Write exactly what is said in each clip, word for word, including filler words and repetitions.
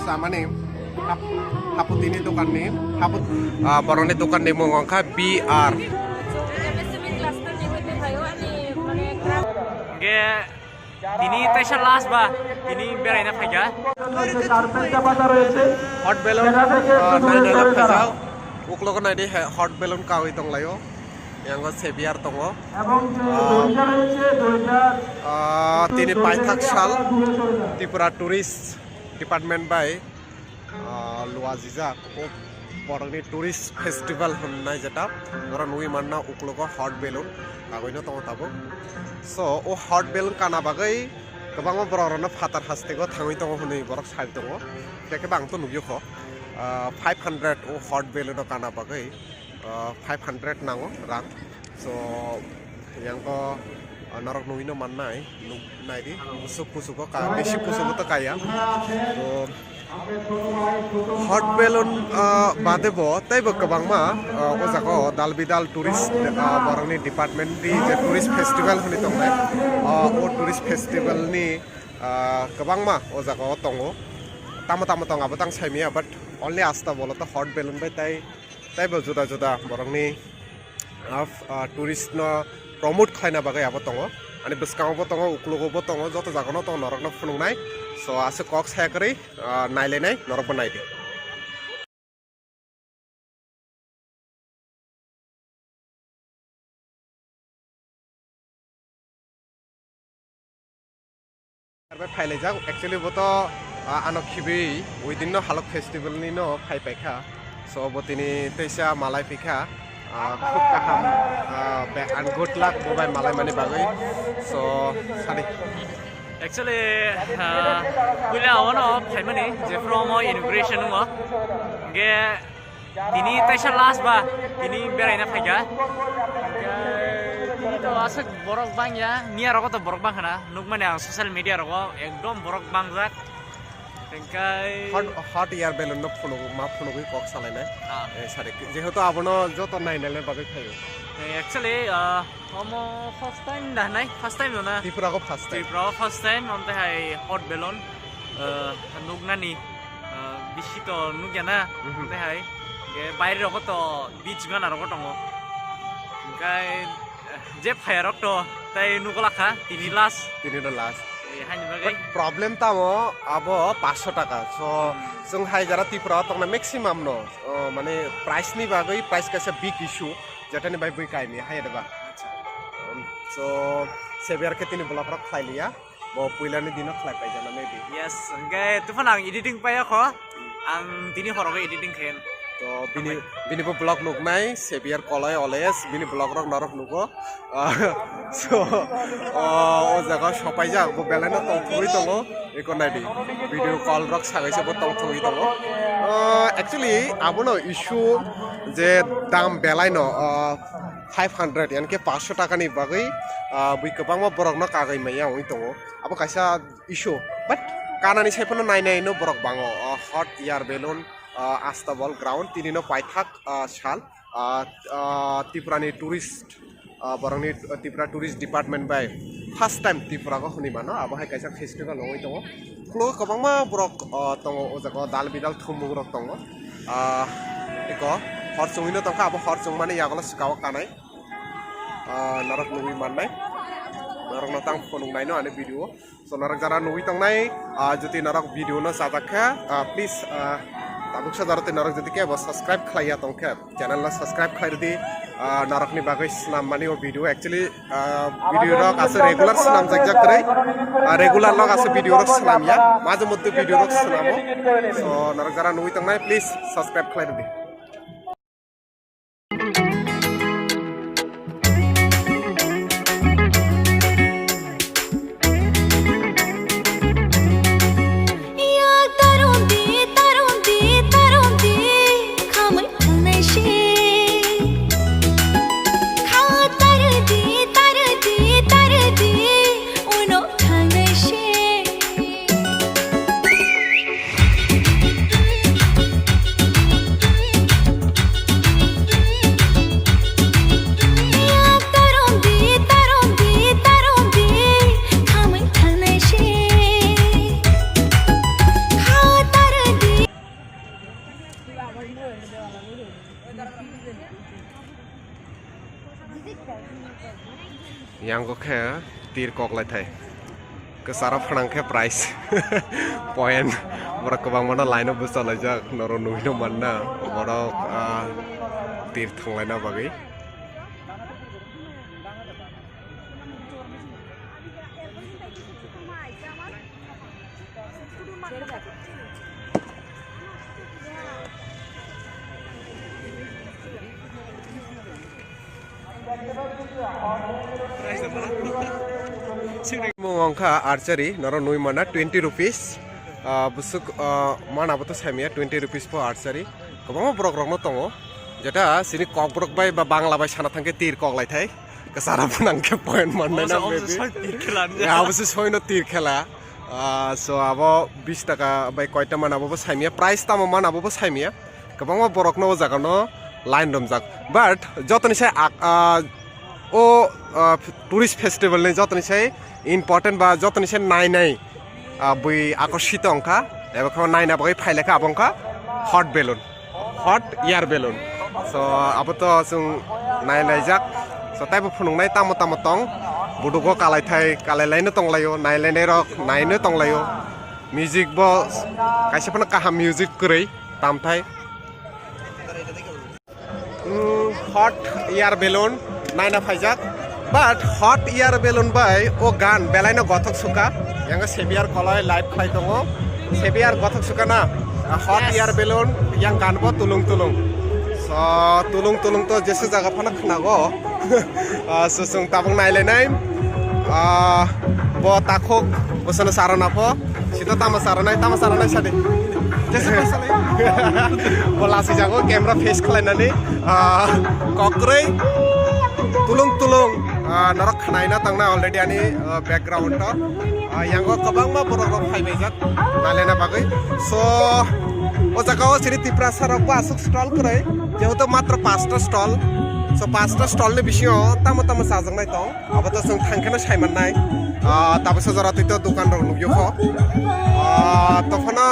Tamani hap-, haputini dokanni, haput, ah, borokni dokanni mung wngkha B R. Hingke tini teisa last ba, tini beraina phaikha. Hot balloon, ah, naina phaikha. Uklogo naidi he-, hot balloon kawi tonglaio. Yango Xavier tongo. Ah, ah, tini paithak sal Tripura Tourist Department bai, ah, luajijak o borokni tourist festival hwnwi jeta oro nugwi manna uklogo hot balloon kagoino tongo tabuk. So o hot balloon kana bagwi kwbangma borok rokno phatar hasteo thangwi tongo hwnwi borok sai tongo. Hwnkhe bang to nugwi kho, ah, five hundred o hot balloon no kana bagwi, ah, five hundred nango rang. So yang to, ah, norok nugwino mannai, nuk-, naidi, musuk kusugo ka-, bisi kusugo to kaya. So hot balloon, ah, bade bo teibo kwbangma, ah, o jaga o dal bidal tourist, ah, borokni department ni je tourist festival hwnwi tongnai, ah, o tourist festival ni, ah, kwbangma o jaga o tongo. Tamo tamo tongo abo tang saimaya, but only asta bolo to hot balloon bai tai, teibo juda juda borokni, ah, ah, tourist no promote khlaina bagwi abo tongo. Ani bwskango bo tongo, uklogo bo tongo, joto jaga no tongo norok no phunuknai. So aswk kok saya kwrwi, ah, nailainai, norok bo naidi. Bai phailaijak, actually bo to, ah, ano khibi within no halok festival ni no phai paikha. So bo tini teisa malai pikha, ah, khub kaham, ah, be-, and good luck bo bai malai mani bagwi. So sadi. Actually, ah, puila ono phaimani jephuru omo inauguration wngo. Hingke tini teisa last ba, tini beraina phaikha. Hingke tini to aswk borok bangya, miya rogo to borok bangkhana, nukmani ang social media rogo ekdom borok bangjak. Hingke hot, hot air balloon no phunuk, ma phunugwi kok salainai. Ah. Eh, sadi, jehetu abono joto nainani bagwi phaio. Eh, actually, ah, omo first time da nai, first time no na? Tripura go first time. Tripura go first time, onte hai hot balloon, eh, nuknani, eh, bisi to nukya na, mhm, onte hai, ke baire rogo to beach gana rogo tongo. Hingke, eh, je phaya rok to, tai nukla kha, tini last. Tini no last. Eh, haini bagwi. But problem tamo abo paanch sho taka. So, hmm, chwng hai jara Tripura o tongna maximum no, oh, mane price ni bagwi, price kaisa big issue. Jotoni bai bui kaimi hai da ba. Acha. Um, so, Xavier khe tini vlog rok khlai liya. Bo puila ni dino khlai paijana maybe. Yes, hingke tuphano ang editing paiyakho. Ang tini horogo editing khe. To bini, bini bo vlog nuknai, Xavier Koloi always, bini vlog rok norok nugo. Ah, so, oh, o jaga sopaijak, bo belai no tongthogwi tongo. Eko naidi, video call rok sagwi se bo tongthogwi tongo. Ah, actually, abono issue je dam belai no, ah, five hundred, yani khe paanch sho taka ni bagwi, ah, bui kwbangma borok no kagwi manya wngwi tongo. Abo kaisa issue, but kanani sai phano nai nai no borok bango. Ah, hot air balloon, ah, Astabol ground, tini no paithak, ah, sal, ah, ah, Tripura ni tourist, ah, borokni, ah, Tripura Tourist Department bai first time Tripura go hwnwi mano, abo hai kaisa festival wngwi tongo. Ulo kwbangma borok, ah, tongo o jaga o, dal bidal thumung rok tongo. Ah, eko hor chwngwi no tongkha, abo hor chwngmani yagulo swkao kanai. Ah, norok nugwi mannai, norok no tang phunuk nai no ani video. So norok jara nugwi tongnai, ah, jodi norok video no chajak kha, ah, please, ah, tabuk sa jaro tei norok jodi kebo subscribe khlaiya tongkha, channel no subscribe khlai rwdi. Ah, norok ni bagwi swnam mani o video, actually, ah, video rok aswk regular swnam jak jak kwrwi, ah, regular lok aswk video rok swnam ya, majhe moddhe video rok swnamo. So norok jara nugwi tongnai, please subscribe khlai rwdi. Yango khe tir kok lai thai. Kwcharo phnang khe price point. Borok kwbangmano line o bwchalaijak, norok nugwino manna. Borok, ah, tir thwnglaina bagwi. Mung wngkha archery, norok nui mana twenty rupees. Ah, bwswk, ah, mana bo to saimaya twenty rupees po archery. Kwbangma borok rokno tongo. Jeta sini kokborok bai ba Bangla bai sana thangkhe tir kok lai thai. Kwcharo phnang khe point mannai na maybe. Abo se soino tir khela. Ah, so abo bish taka bai koita mana abo bo saimaya. Price tamo mana abo bo saimaya. Kwbangma borokno o jaga no line romjak. But jotoni sai ak-, ah, o, ah, tourist festival ni jotoni sai important ba jotoni sai nainai, ah, bui akorsito wngkha. Ebo khe naina bagwi phailekha abo wngkha hot balloon, hot air balloon. So abo to chwng nailaijak. So taibo phunuknai tamo tamo tong. Budugo kalaithai kalailaino tonglaio, nailainairok naino tonglaio. Music bo kaisa phano kaham music kwrwi tamthai. Mm, hot air balloon naina phaijak. But hot air balloon bai o gan belaino gothok suka. Yang sebiar koloi live khlai tongo. Sebiar gothok suka na. Ah, hot air balloon yang gan bo tulung tulung. So tulung tulung to jesa jaga phano khnago. Ah, so chwng tabuk nailainai. Ah, bo takhuk bosano sarana pho. Sita tama saranai, tama saranai sadi. Jesa masalai. Bo lasi jago camera face khlainani, ah, kokroi tulung tulung, ah, norok khnaina tangna already ani, ah, background to. Ah, yango kwbangma borok rok phaibaijak nalena bagwi. So o jaga o siri Tiprasa rok bo aswk stall kwrwi, jehetu matro pasta stall. So pasta stall ni bisingo tamo tamo chajaknai tong. Abo to chwng thangkheno saimannai. Ah, tabuksa jora twi to dokan rok nukyo kho. Ah, tophano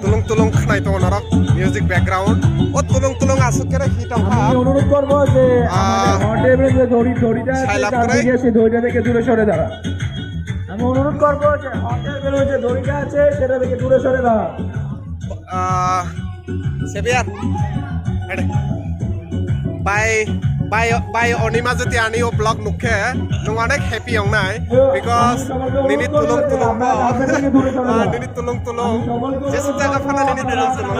tulung tulung khnai tongo norok music background. O tulung tulung aswk khe hit tongkha. আমি অনুরোধ করবো যে আমাদের হর্ন টেবিলে যে দড়ি, দড়িটা আছে, সাইলাপ তার করে। দিকে সেই দড়িটা থেকে দূরে সরে দাঁড়া। আমি অনুরোধ করবো যে হর্ন টেবিলে যে দড়িটা আছে, সেটা থেকে দূরে সরে দাঁড়া। Ah, sebiar. Bai, bai, bai, Onima jodi ani o vlog nukhe, nwng onek happy wngnai, because nini tulung tulung bo, ah, nini tulung tulung, jesa jaga phano nini tulung tulung,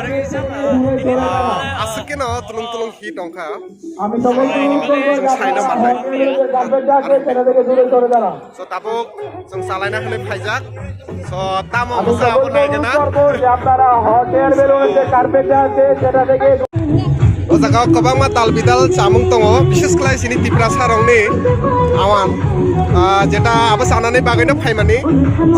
ah, aswk khe no tulung tulung hit wngkha. আমি সকলকে অনুরোধ করবো যে আপনারা হর্ন টেবিলে যে কার্পেটটা আছে, সেটা থেকে দূরে সরে দাঁড়ান। So tabuk chwng salaina hwnwi phaijak. So tamo bwsa abo naigena. Korbo je apnara hot air balloon je carpet je ase seta theke. O jaga o kwbangma dal bidal chamung tongo, bishes khlai chini Tiprasa rokni awan. Ah, jeta abo chanani bagwino phaimani.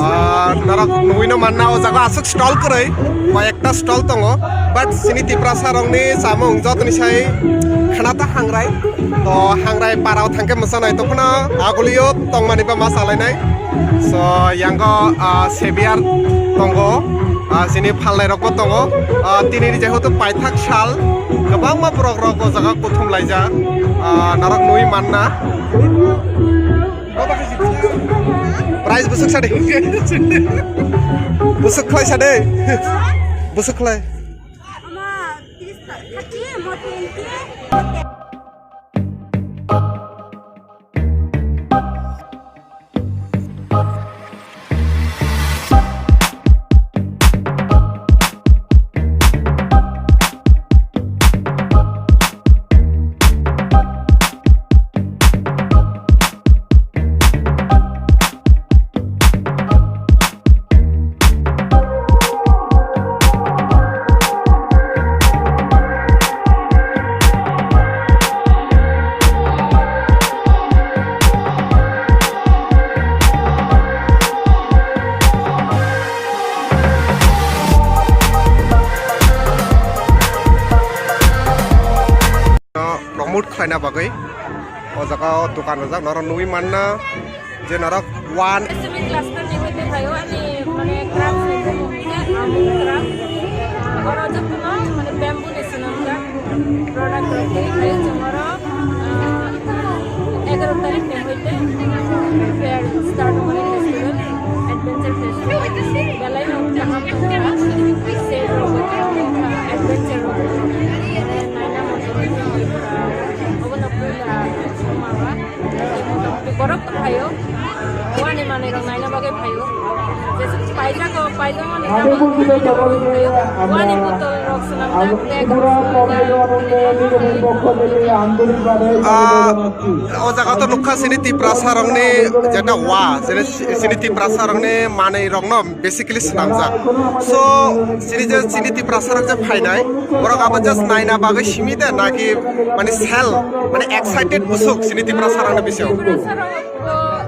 Ah, norok nugwino manna o jaga aswk stall kwrwi, koi ekta stall tongo. But chini Tiprasa rokni chamung jotoni sai khana ta hangrai. To hangrai parao thangkhe mwchanai tophano agulio tongmani ba ma salainai. So yango, ah, sebiar tongo, ah, chini phalnai rokbo tongo. Ah, tini ni jehetu paithak sal, kwbangma borok rok o jaga kuthum laijak, ah, norok nui manna. Price bwswk sadi. Bwswk khlai sadi. Bwswk khlai. Ama tiris ta, thirty, mo twenty. Promote khlaina bagwi o jaga o dokan rijak, norok nugwi manna je norok one. S M E cluster ni hoite phaio ani mane craft hoite amul craft. Oro jotono mane bamboo ni swnamjak product rok tei phaio chwng oro, ah, egaro tarik ni hoite. Wani manwi rok naina bagwi phaio. Jesuk paijak o, paijak mani tabuk phaio. Wani botol rok swnamjak, bag rok swnamjak. Ah, o jaga to nukha chini Tiprasa rokni jeta wa, chini, chini Tiprasa rokni manwi rokno basically swnamjak. So, chini je chini Tiprasa rok je phainai, borok abo just naina bagwi simi de naki mani sel, mani excited busuk chini Tiprasa rokni bising. Tiprasa rok, uh,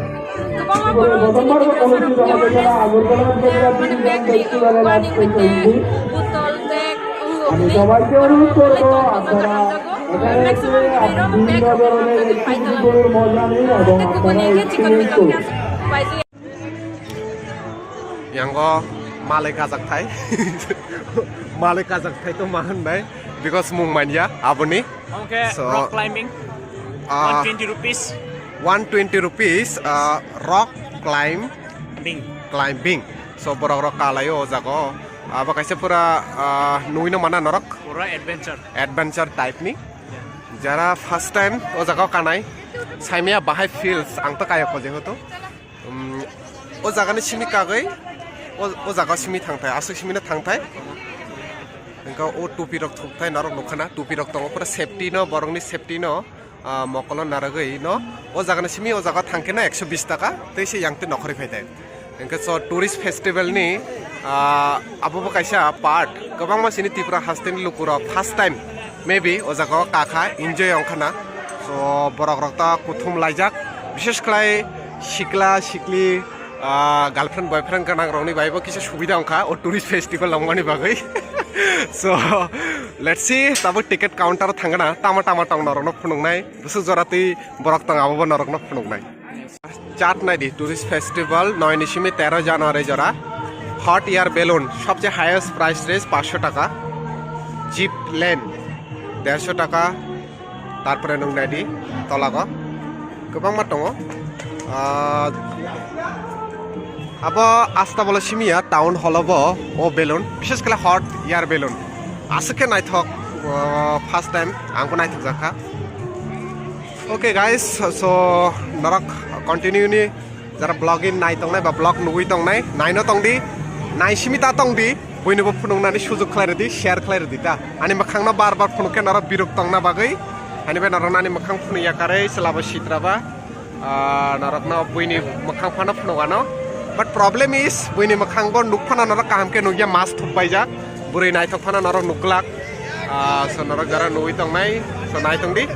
kwbangma borok chini Tiprasa rok awareness, uh, mani bag ni, uh, warning hoite botol, bag, uh, ni, maximum bini rok bag rok hamjagwi phaitala. Tei kubuni hwnkhe chikon bini rok khe paijak. Yango malai kajak thai. Malai kajak thai to ma hwnbai, because mung manya aboni. Omo khe so, rock climbing, ah, one twenty rupees. One twenty rupees, ah, rock climb, Bing. Climbing. So, borok rok kalaio o jaga o. Abo kaisa pura, ah, nugwino mana norok. Pura adventure. Adventure type ni. Yeah. Jara first time o jaga o kanai, saimaya bahai feels, ang to kayoko jehetu. Um, o jagani simi kagwi, o, o jaga simi thangthai, aswk simi no thangthai. Hwnkhe o tupi rok thukthai norok nukhana, tupi rok tongo pura safety no, borokni safety no, ah, mokolo narwgwi no. O jagani simi o jaga thangkhe no ekso bis taka, tei se yang twi nokhorwi phaitai. Hwnkhe so tourist festival ni, ah, abo bo kaisa part, kwbangma chini Tripura hasteni lukurok first time maybe o jaga o kakha enjoy wngkhana. So, borok rok ta kuthum laijak, bishes khlai sikla sikli, ah, girlfriend boyfriend gwnang rokni bai bo kisa subida wngkha o tourist festival wngmani bagwi. So, let's see, tabuk ticket counter o thangna tama tama tong norokno phunuknai, bwswk jora twi borok tong abo bo norokno phunuknai. Chart naidi, tourist festival noi ni simi tero January jora. Hot air balloon, sobse highest price range paanch sho taka. Zip line, dershok taka. Tarpore nung naidi, tolago kwbangma tongo. Ah, abo asta bolo simi ya, town hall o bo o balloon, bishes khe hot air balloon. Aswk khe naithok, ah, first time ang bo naithok jakha. Okay guys, so norok continue ni jara vlogging nai tongnai ba vlog nugwi tongnai, naino tongdi, nai simi ta tongdi, buino bo phunuknani sujuk khlai rwdi, share khlai rwdi ta. Ani mwkhangno bar bar phunuk khe norok biruk tongna bagwi, ani bai norok nani mwkhang phunuk yakarwi chwla bo sitra ba, ah, norokno buini mwkhang phano phunuk ano. But problem is, buini mwkhang bo nuk phano norok kaham khe nukya, mask thupbaijak, bwrwi naithok phano norok nuk glak. Ah, so norok jara nugwi tongnai, so nai tongdi.